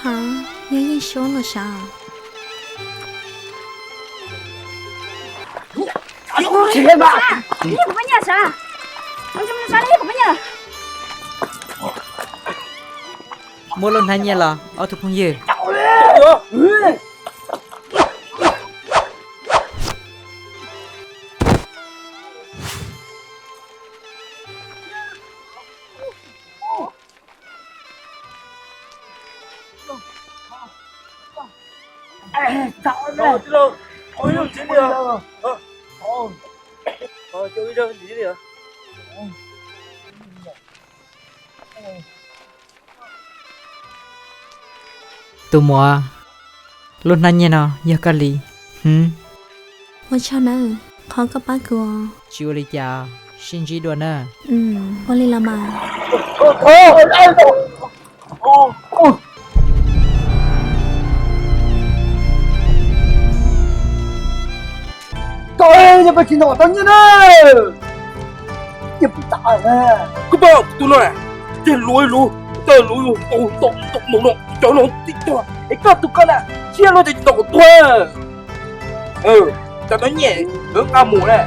Yog Yeej Suab los sav? Muaj lub hnab nyiaj los ob tug phooj ywg? Tus muam, lub hnab nyiaj no yog koj li. Hwv. Ua tsaug nawb, qhov koj pab kuv. Tsis ua li cas, sib ntsib dua na. Ua li los mas. Koj yog pab tsis ntaus tau nyiaj na. Koj pab tus no na, ceg luv luv, ceg luv luv, tau tau tau no, cov no tib tug, es koj tus koj na, siab luaj ces ntaus tuag. Cov no nyiaj, lawv nqa mus na.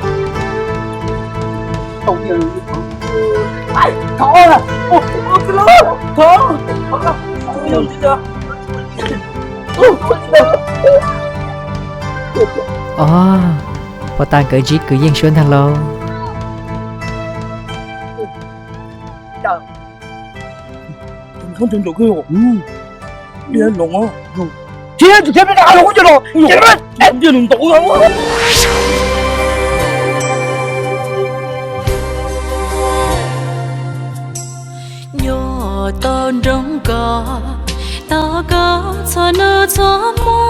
Os, puas tas nkawd ntsib kwv Yeej Suab ntag lauj? Nyuam tau nroo koj, tos koj txhua hnub txhua hmo.